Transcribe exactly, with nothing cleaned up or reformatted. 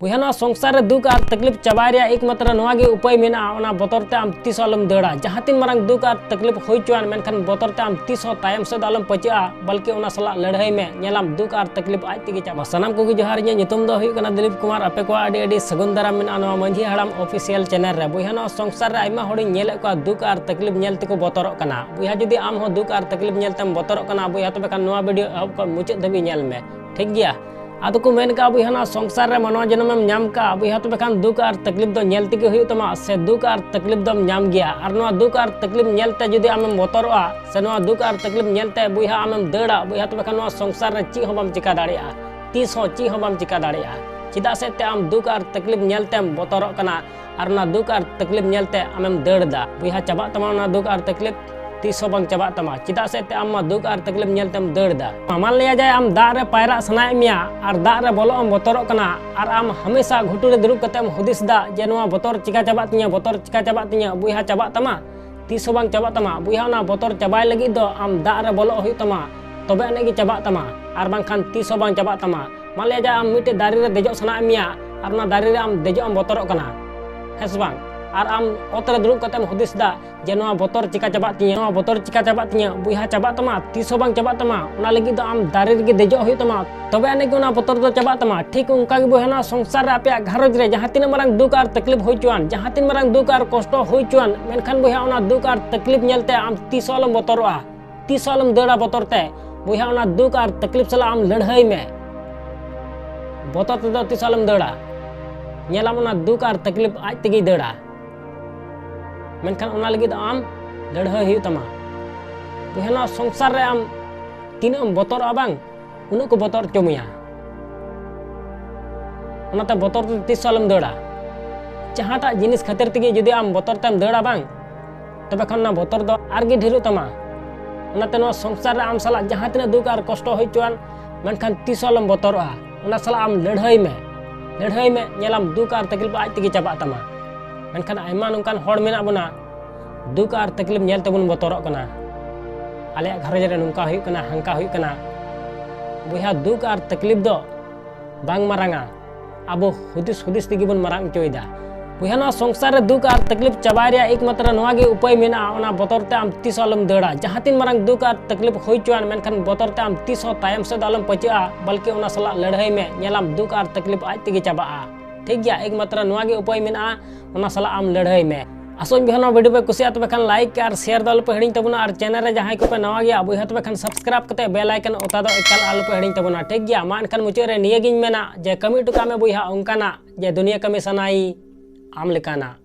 ᱵᱚᱭᱦᱟ, ᱱᱚᱣᱟ ᱥᱚᱝᱥᱟᱨ ᱨᱮ ᱫᱩᱠ ᱟᱨ ᱛᱟᱠᱞᱤᱯ ᱪᱟᱵᱟᱭ ᱨᱮᱭᱟᱜ ᱮᱠᱢᱟᱛᱨᱚ ᱱᱚᱣᱟ ᱜᱮ ᱩᱯᱟᱹᱭ ᱢᱮᱱᱟᱜᱼᱟ, ᱚᱱᱟ ᱵᱚᱛᱚᱨ ᱛᱮ ᱟᱢ ᱛᱤᱥ ᱦᱚᱸ ᱟᱞᱚᱢ ᱫᱟᱹᱲᱟ᱾ ᱡᱟᱦᱟᱸ ᱛᱤᱱ ᱢᱟᱨᱟᱝ ᱫᱩᱠ ᱟᱨ ᱛᱟᱠᱞᱤᱯ ᱦᱩᱭ ᱦᱚᱪᱚᱣᱟᱱ, ᱢᱮᱱᱠᱷᱟᱱ ᱵᱚᱛᱚᱨ ᱛᱮ ᱟᱢ ᱛᱤᱥ ᱦᱚᱸ ᱛᱟᱭᱚᱢ ᱥᱮᱫ ᱫᱚ ᱟᱞᱚᱢ ᱯᱟᱹᱪᱟᱹᱜᱼᱟ, ᱵᱚᱞᱠᱤ ᱚᱱᱟ ᱥᱟᱞᱟᱜ ᱞᱟᱹᱲᱦᱟᱹᱭ ᱢᱮ᱾ ᱧᱮᱞᱟᱢ, ᱫᱩᱠ ᱟᱨ ᱛᱟᱠᱞᱤᱯ ᱟᱡ ᱛᱮᱜᱮ ᱪᱟᱵᱟᱜᱼᱟ᱾ ᱥᱟᱱᱟᱢ ᱠᱚᱜᱮ ᱡᱚᱦᱟᱨ, ᱤᱧᱟᱹᱜ ᱧᱩᱛᱩᱢ ᱫᱚ ᱦᱩᱭᱩᱜ ᱠᱟᱱᱟ ᱫᱤᱞᱤᱯ ᱠᱩᱢᱟᱨ᱾ ᱟᱯᱮ ᱠᱚᱣᱟᱜ ᱟᱹᱰᱤ ᱟᱹᱰᱤ ᱥᱟᱹᱜᱩᱱ ᱫᱟᱨᱟᱢ ᱢᱮᱱᱟᱜᱼᱟ ᱱᱚᱣᱟ ᱢᱟᱹᱡᱷᱤ ᱦᱟᱲᱟᱢ ᱚᱯᱷᱤᱥᱤᱭᱟᱞ ᱪᱮᱱᱮᱞ ᱨᱮ᱾ ᱵᱚᱭᱦᱟ, ᱱᱚᱣᱟ ᱥᱚᱝᱥᱟᱨ ᱨᱮ ᱟᱭᱢᱟ ᱦᱚᱲᱤᱧ ᱧᱮᱞᱮᱫ ᱠᱚᱣᱟ ᱫᱩᱠ ᱟᱨ ᱛᱟᱠᱞᱤᱯ ᱧᱮᱞ ᱛᱮᱠᱚ ᱵᱚᱛᱚᱨᱚᱜ ᱠᱟᱱᱟ᱾ ᱵᱚᱭᱦᱟ, ᱡᱩᱫᱤ ᱟᱢ ᱦᱚᱸ ᱫᱩᱠ ᱟᱨ ᱛᱟᱠᱞᱤᱯ ᱧᱮᱞ ᱛᱮᱢ ᱵᱚᱛᱚᱨᱚᱜ ᱠᱟᱱᱟ, ᱵᱚᱭᱦᱟ, ᱛᱚᱵᱮ ᱠᱷᱟᱱ ᱱᱚᱣᱟ ᱵᱷᱤᱰᱤᱭᱳ ᱮᱦᱚᱵ ᱠᱷᱚᱱ ᱢᱩᱪᱟᱹᱫ ᱫᱷᱟᱹᱵᱤᱡ ᱧᱮᱞ ᱢᱮ, ᱴᱷᱤᱠ ᱜᱮᱭᱟ? ᱟᱫᱚ ᱠᱚ ᱢᱮᱱ ᱠᱟᱜᱼᱟ, ᱵᱚᱭᱦᱟ, ᱱᱚᱣᱟ ᱥᱚᱝᱥᱟᱨ ᱨᱮ ᱢᱟᱱᱣᱟ ᱡᱚᱱᱚᱢᱮᱢ ᱧᱟᱢ ᱠᱟᱜᱼᱟ, ᱵᱚᱭᱦᱟ, ᱛᱚᱵᱮ ᱠᱷᱟᱱ ᱫᱩᱠ ᱟᱨ ᱛᱟᱠᱞᱤᱯ ᱫᱚ ᱧᱮᱞ ᱛᱮᱜᱮ ᱦᱩᱭᱩᱜ ᱛᱟᱢᱟ, ᱥᱮ ᱫᱩᱠ ᱟᱨ ᱛᱟᱠᱞᱤᱯ ᱫᱚᱢ ᱧᱟᱢ ᱜᱮᱭᱟ᱾ ᱟᱨ ᱱᱚᱣᱟ ᱫᱩᱠ ᱟᱨ ᱛᱟᱠᱞᱤᱯ ᱧᱮᱞ ᱛᱮ ᱡᱩᱫᱤ ᱟᱢᱮᱢ ᱵᱚᱛᱚᱨᱚᱜᱼᱟ, ᱥᱮ ᱱᱚᱣᱟ ᱫᱩᱠ ᱟᱨ ᱛᱟᱠᱞᱤᱯ ᱧᱮᱞ ᱛᱮ, ᱵᱚᱭᱦᱟ, ᱟᱢᱮᱢ ᱫᱟᱹᱲᱟ, ᱵᱚᱭᱦᱟ, ᱛᱚᱵᱮ ᱠᱷᱟᱱ ᱱᱚᱣᱟ ᱥᱚᱝᱥᱟᱨ ᱨᱮ ᱪᱮᱫ ᱦᱚᱸ ᱵᱟᱢ ᱪᱤᱠᱟ ᱫᱟᱲᱮᱭᱟᱜᱼᱟ, ᱛᱤᱥ ᱦᱚᱸ ᱪᱮᱫ ᱦᱚᱸ ᱵᱟᱢ ᱪᱤᱠᱟ ᱫᱟᱲᱮᱭᱟᱜᱼᱟ᱾ ᱪᱮᱫᱟᱜ ᱥᱮ ᱛᱮ ᱟᱢ ᱫᱩᱠ ᱟᱨ ᱛᱟᱠᱞᱤᱯ ᱧᱮᱞ ᱛᱮᱢ ᱵᱚᱛᱚᱨᱚᱜ ᱠᱟᱱᱟ, ᱟᱨ ᱚᱱᱟ ᱫᱩᱠ ᱟᱨ ᱛᱟᱠᱞᱤᱯ ᱧᱮᱞ ᱛᱮ ᱟᱢᱮᱢ ᱫᱟᱹᱲ ᱮᱫᱟ᱾ ᱵᱚᱭᱦᱟ, ᱪᱟᱵᱟᱜ ᱛᱟᱢᱟ ᱚᱱᱟ ᱫᱩᱠ ᱟᱨ ᱛᱟᱠᱞᱤᱯ? ᱛᱤᱥ ᱦᱚᱸ ᱵᱟᱝ ᱪᱟᱵᱟᱜ ᱛᱟᱢᱟ᱾ ᱪᱮᱫᱟᱜ ᱥᱮ ᱛᱮ ᱟᱢ ᱢᱟ ᱫᱩᱠ ᱟᱨ ᱛᱟᱠᱞᱤᱯ ᱧᱮᱞ ᱛᱮᱢ ᱫᱟᱹᱲ ᱮᱫᱟ᱾ ᱢᱟᱱ ᱞᱤᱭᱟ ᱡᱟᱭ, ᱟᱢ ᱫᱟᱜ ᱨᱮ ᱯᱟᱭᱨᱟᱜ ᱥᱟᱱᱟᱭᱮᱫ ᱢᱮᱭᱟ ᱟᱨ ᱫᱟᱜ ᱨᱮ ᱵᱚᱞᱚᱜ ᱮᱢ ᱵᱚᱛᱚᱨᱚᱜ ᱠᱟᱱᱟ, ᱟᱨ ᱟᱢ ᱦᱟᱢᱮᱥᱟ ᱜᱷᱩᱴᱩ ᱨᱮ ᱫᱩᱲᱩᱵ ᱠᱟᱛᱮ ᱮᱢ ᱦᱩᱫᱤᱥ ᱮᱫᱟ ᱡᱮ ᱱᱚᱣᱟ ᱵᱚᱛᱚᱨ ᱪᱤᱠᱟ ᱪᱟᱵᱟᱜ ᱛᱤᱧᱟᱹ, ᱵᱚᱛᱚᱨ ᱪᱤᱠᱟ ᱪᱟᱵᱟᱜ ᱛᱤᱧᱟᱹ᱾ ᱵᱚᱭᱦᱟ, ᱪᱟᱵᱟᱜ ᱛᱟᱢᱟ? ᱛᱤᱥ ᱦᱚᱸ ᱵᱟᱝ ᱪᱟᱵᱟᱜ ᱛᱟᱢᱟ᱾ ᱵᱚᱭᱦᱟ, ᱚᱱᱟ ᱵᱚᱛᱚᱨ ᱪᱟᱵᱟᱭ ᱞᱟᱹᱜᱤᱫ ᱫᱚ ᱟᱢ ᱫᱟᱜ ᱨᱮ ᱵᱚᱞᱚᱜ ᱦᱩᱭᱩᱜ ᱛᱟᱢᱟ, ᱛᱚᱵᱮ ᱟᱹᱱᱤᱡ ᱜᱮ ᱪᱟᱵᱟᱜ ᱛᱟᱢᱟ, ᱟᱨ ᱵᱟᱝᱠᱷᱟᱱ ᱛᱤᱥ ᱦᱚᱸ ᱵᱟᱝ ᱪᱟᱵᱟᱜ ᱛᱟᱢᱟ᱾ ᱢᱟᱱ ᱞᱤᱭᱟ ᱡᱟᱭ, ᱟᱢ ᱢᱤᱫᱴᱮᱡ ᱫᱟᱨᱮ ᱨᱮ ᱫᱮᱡᱚᱜ ᱥᱟᱱᱟᱭᱮᱫ ᱢᱮᱭᱟ ᱟᱨ ᱚᱱᱟ ᱫᱟᱨᱮ ᱨᱮ ᱟᱢ ᱫᱮᱡᱚᱜ ᱮᱢ ᱵᱚᱛᱚᱨᱚᱜ ᱠᱟᱱᱟ, ᱦᱮᱸ ᱥᱮ ᱵᱟᱝ? ᱟᱨ ᱟᱢ ᱚᱛ ᱨᱮ ᱫᱩᱲᱩᱵ ᱠᱟᱛᱮ ᱮᱢ ᱦᱩᱫᱤᱥ ᱮᱫᱟ ᱡᱮ ᱱᱚᱣᱟ ᱵᱚᱛᱚᱨ ᱪᱤᱠᱟ ᱪᱟᱵᱟᱜ ᱛᱤᱧᱟᱹ, ᱱᱚᱣᱟ ᱵᱚᱛᱚᱨ ᱪᱤᱠᱟ ᱪᱟᱵᱟᱜ ᱛᱤᱧᱟᱹ᱾ ᱵᱚᱭᱦᱟ, ᱪᱟᱵᱟᱜ ᱛᱟᱢᱟ? ᱛᱤᱥ ᱦᱚᱸ ᱵᱟᱝ ᱪᱟᱵᱟᱜ ᱛᱟᱢᱟ᱾ ᱚᱱᱟ ᱞᱟᱹᱜᱤᱫ ᱫᱚ ᱟᱢ ᱫᱟᱨᱮ ᱨᱮᱜᱮ ᱫᱮᱡᱚᱜ ᱦᱩᱭᱩᱜ ᱛᱟᱢᱟ, ᱛᱚᱵᱮ ᱟᱹᱱᱤᱡ ᱜᱮ ᱚᱱᱟ ᱵᱚᱛᱚᱨ ᱫᱚ ᱪᱟᱵᱟᱜ ᱛᱟᱢᱟ᱾ ᱴᱷᱤᱠ ᱚᱱᱠᱟ ᱜᱮ ᱵᱚᱭᱦᱟ, ᱱᱚᱣᱟ ᱥᱚᱝᱥᱟᱨ ᱨᱮ ᱟᱯᱮᱭᱟᱜ ᱜᱷᱟᱨᱚᱸᱡᱽ ᱨᱮ ᱡᱟᱦᱟᱸ ᱛᱤᱱᱟᱹᱜ ᱢᱟᱨᱟᱝ ᱫᱩᱠ ᱟᱨ ᱛᱟᱠᱞᱤᱯ ᱦᱩᱭ ᱦᱚᱪᱚᱣᱟᱱ, ᱡᱟᱦᱟᱸ ᱛᱤᱱ ᱢᱟᱨᱟᱝ ᱫᱩᱠ ᱟᱨ ᱠᱚᱥᱴᱚ ᱦᱩᱭ ᱦᱚᱪᱚᱣᱟᱱ, ᱢᱮᱱᱠᱷᱟᱱ ᱵᱚᱭᱦᱟ, ᱚᱱᱟ ᱫᱩᱠ ᱟᱨ ᱛᱟᱠᱞᱤᱯ ᱧᱮᱞᱛᱮ ᱟᱢ ᱛᱤᱥ ᱦᱚᱸ ᱟᱞᱚᱢ ᱵᱚᱛᱚᱨᱚᱜᱼᱟ, ᱛᱤᱥ ᱦᱚᱸ ᱟᱞᱚᱢ ᱫᱟᱹᱲᱟ ᱵᱚᱛᱚᱨ ᱛᱮ᱾ ᱵᱚᱭᱦᱟ, ᱚᱱᱟ ᱫᱩᱠ ᱟᱨ ᱛᱟᱠᱞᱤᱯ ᱥᱟᱞᱟᱜ ᱟᱢ ᱞᱟᱹᱲᱦᱟᱹᱭ ᱢᱮ᱾ ᱵᱚᱛᱚᱨ ᱛᱮᱫᱚ ᱛᱤᱥ ᱦᱚᱸ ᱟᱞᱚᱢ ᱫᱟᱹᱲᱟ᱾ ᱧᱮᱞᱟᱢ, ᱚᱱᱟ ᱫᱩᱠ ᱟᱨ ᱛᱟᱠᱞᱤᱯ ᱟᱡ ᱛᱮᱜᱮᱭ ᱫᱟᱹᱲᱟ᱾ ᱢᱮᱱᱠᱷᱟᱱ ᱚᱱᱟ ᱞᱟᱹᱜᱤᱫ ᱟᱢ ᱞᱟᱹᱲᱦᱟᱹᱭ ᱦᱩᱭᱩᱜ ᱛᱟᱢᱟ᱾ ᱵᱚᱭᱦᱟ, ᱱᱚᱣᱟ ᱥᱚᱝᱥᱟᱨ ᱨᱮ ᱟᱢ ᱛᱤᱱᱟᱹᱜ ᱮᱢ ᱵᱚᱛᱚᱨᱚᱜᱼᱟ ᱵᱟᱝ, ᱩᱱᱟᱹᱜ ᱠᱚ ᱵᱚᱛᱚᱨ ᱦᱚᱪᱚ ᱢᱮᱭᱟ᱾ ᱚᱱᱟᱛᱮ ᱵᱚᱛᱚᱨ ᱛᱮ ᱛᱤᱥ ᱦᱚᱸ ᱟᱞᱚᱢ ᱫᱟᱹᱲᱟ᱾ ᱡᱟᱦᱟᱸᱴᱟᱜ ᱡᱤᱱᱤᱥ ᱠᱷᱟᱹᱛᱤᱨ ᱛᱮᱜᱮ ᱡᱩᱫᱤ ᱟᱢ ᱵᱚᱛᱚᱨ ᱛᱮᱢ ᱫᱟᱹᱲᱟ ᱵᱟᱝ, ᱛᱚᱵᱮ ᱠᱷᱟᱱ ᱚᱱᱟ ᱵᱚᱛᱚᱨ ᱫᱚ ᱟᱨᱜᱮ ᱰᱷᱮᱨᱚᱜ ᱛᱟᱢᱟ᱾ ᱚᱱᱟᱛᱮ ᱱᱚᱣᱟ ᱥᱚᱝᱥᱟᱨ ᱨᱮ ᱟᱢ ᱥᱟᱞᱟᱜ ᱡᱟᱦᱟᱸ ᱛᱤᱱᱟᱹᱜ ᱫᱩᱠ ᱟᱨ ᱠᱚᱥᱴᱚ ᱦᱩᱭ ᱦᱚᱪᱚᱣᱟᱱ, ᱢᱮᱱᱠᱷᱟᱱ ᱛᱤᱥ ᱦᱚᱸ ᱟᱞᱚᱢ ᱵᱚᱛᱚᱨᱚᱜᱼᱟ᱾ ᱚᱱᱟ ᱥᱟᱞᱟᱜ ᱟᱢ ᱞᱟᱹᱲᱦᱟᱹᱭ ᱢᱮ, ᱞᱟᱹᱲᱦᱟᱹᱭ ᱢᱮ, ᱧᱮᱞᱟᱢ ᱫᱩᱠ ᱟᱨ ᱛᱟᱠᱞᱤᱯ ᱟᱡ ᱛᱮᱜᱮ ᱪᱟᱵᱟᱜ ᱛᱟᱢᱟ᱾ ᱢᱮᱱᱠᱷᱟᱱ ᱟᱭᱢᱟ ᱱᱚᱝᱠᱟᱱ ᱦᱚᱲ ᱢᱮᱱᱟᱜ ᱵᱚᱱᱟ, ᱫᱩᱠ ᱟᱨ ᱛᱟᱠᱞᱤᱯ ᱧᱮᱞ ᱛᱮᱵᱚᱱ ᱵᱚᱛᱚᱨᱚᱜ ᱠᱟᱱᱟ᱾ ᱟᱞᱮᱭᱟᱜ ᱜᱷᱟᱨᱚᱸᱡᱽ ᱨᱮ ᱱᱚᱝᱠᱟ ᱦᱩᱭᱩᱜ ᱠᱟᱱᱟ, ᱦᱟᱝᱠᱟ ᱦᱩᱭᱩᱜ ᱠᱟᱱᱟ᱾ ᱵᱚᱭᱦᱟ, ᱫᱩᱠ ᱟᱨ ᱛᱟᱠᱞᱤᱯ ᱫᱚ ᱵᱟᱝ ᱢᱟᱨᱟᱝᱟ᱾ ᱟᱵᱚ ᱦᱩᱫᱤᱥ ᱦᱩᱫᱤᱥ ᱛᱮᱜᱮ ᱵᱚᱱ ᱢᱟᱨᱟᱝ ᱦᱚᱪᱚᱭᱮᱫᱟ᱾ ᱵᱚᱭᱦᱟ, ᱱᱚᱣᱟ ᱥᱚᱝᱥᱟᱨ ᱨᱮ ᱫᱩᱠ ᱟᱨ ᱛᱟᱠᱞᱤᱯ ᱪᱟᱵᱟᱭ ᱨᱮᱭᱟᱜ ᱮᱠᱢᱟᱛᱨᱚ ᱱᱚᱣᱟ ᱜᱮ ᱩᱯᱟᱹᱭ ᱢᱮᱱᱟᱜᱼᱟ, ᱚᱱᱟ ᱵᱚᱛᱚᱨ ᱛᱮ ᱟᱢ ᱛᱤᱥ ᱦᱚᱸ ᱟᱞᱚᱢ ᱫᱟᱹᱲᱟ᱾ ᱡᱟᱦᱟᱸ ᱛᱤᱱ ᱢᱟᱨᱟᱝ ᱫᱩᱠ ᱟᱨ ᱛᱟᱠᱞᱤᱯ ᱦᱩᱭ ᱦᱚᱪᱚᱣᱟᱱ, ᱢᱮᱱᱠᱷᱟᱱ ᱵᱚᱛᱚᱨ ᱛᱮ ᱟᱢ ᱛᱤᱥ ᱦᱚᱸ ᱛᱟᱭᱚᱢ ᱥᱮᱫ ᱫᱚ ᱟᱞᱚᱢ ᱯᱟᱹᱪᱟᱹᱜᱼᱟ, ᱵᱚᱞᱠᱤ ᱚᱱᱟ ᱥᱟᱞᱟᱜ ᱞᱟᱹᱲᱦᱟᱹᱭ ᱢᱮ᱾ ᱧᱮᱞᱟᱢ, ᱫᱩᱠ ᱟᱨ ᱛᱟᱠᱞᱤᱯ ᱟᱡ ᱛᱮᱜᱮ ᱪᱟᱵᱟᱜᱼᱟ᱾ ᱴᱷᱤᱠ ᱜᱮᱭᱟ, ᱮᱠᱢᱟᱛᱨᱚ ᱱᱚᱣᱟ ᱜᱮ ᱩᱯᱟᱹᱭ ᱢᱮᱱᱟᱜᱼᱟ, ᱚᱱᱟ ᱥᱟᱞᱟᱜ ᱟᱢ ᱞᱟᱹᱲᱦᱟᱹᱭ ᱢᱮ᱾ ᱟᱥᱚᱜ ᱟᱹᱧ ᱵᱚᱭᱦᱟ, ᱱᱚᱣᱟ video ᱯᱮ ᱠᱩᱥᱤᱭᱟᱜᱼᱟ, ᱛᱚᱵᱮ ᱠᱷᱟᱱ like ᱟᱨ share ᱫᱚ ᱟᱞᱚᱯᱮ ᱦᱤᱲᱤᱧ ᱛᱟᱵᱚᱱᱟ, ᱟᱨ channel ᱨᱮ ᱡᱟᱦᱟᱸᱭ ᱠᱚᱯᱮ ᱱᱟᱣᱟ ᱜᱮᱭᱟ ᱵᱚᱭᱦᱟ, ᱛᱚᱵᱮ ᱠᱷᱟᱱ subscribe ᱠᱟᱛᱮ bell icon ᱚᱛᱟ ᱫᱚ ᱮᱠᱟᱞ ᱟᱞᱚᱯᱮ ᱦᱤᱲᱤᱧ ᱛᱟᱵᱚᱱᱟ᱾ ᱴᱷᱤᱠ ᱜᱮᱭᱟ, ᱢᱟ ᱮᱱᱠᱷᱟᱱ ᱢᱩᱪᱟᱹᱫ ᱨᱮ ᱱᱤᱭᱟᱹ ᱜᱤᱧ ᱢᱮᱱᱟ ᱡᱮ ᱠᱟᱹᱢᱤ ᱦᱚᱴᱚ ᱠᱟᱜ ᱢᱮ ᱵᱚᱭᱦᱟ ᱚᱱᱠᱟᱱᱟᱜ ᱡᱮ ᱫᱩᱱᱤᱭᱟᱹ ᱠᱟᱹᱢᱤ ᱥᱟᱱᱟᱭ ᱟᱢ ᱞᱮᱠᱟᱱᱟᱜ᱾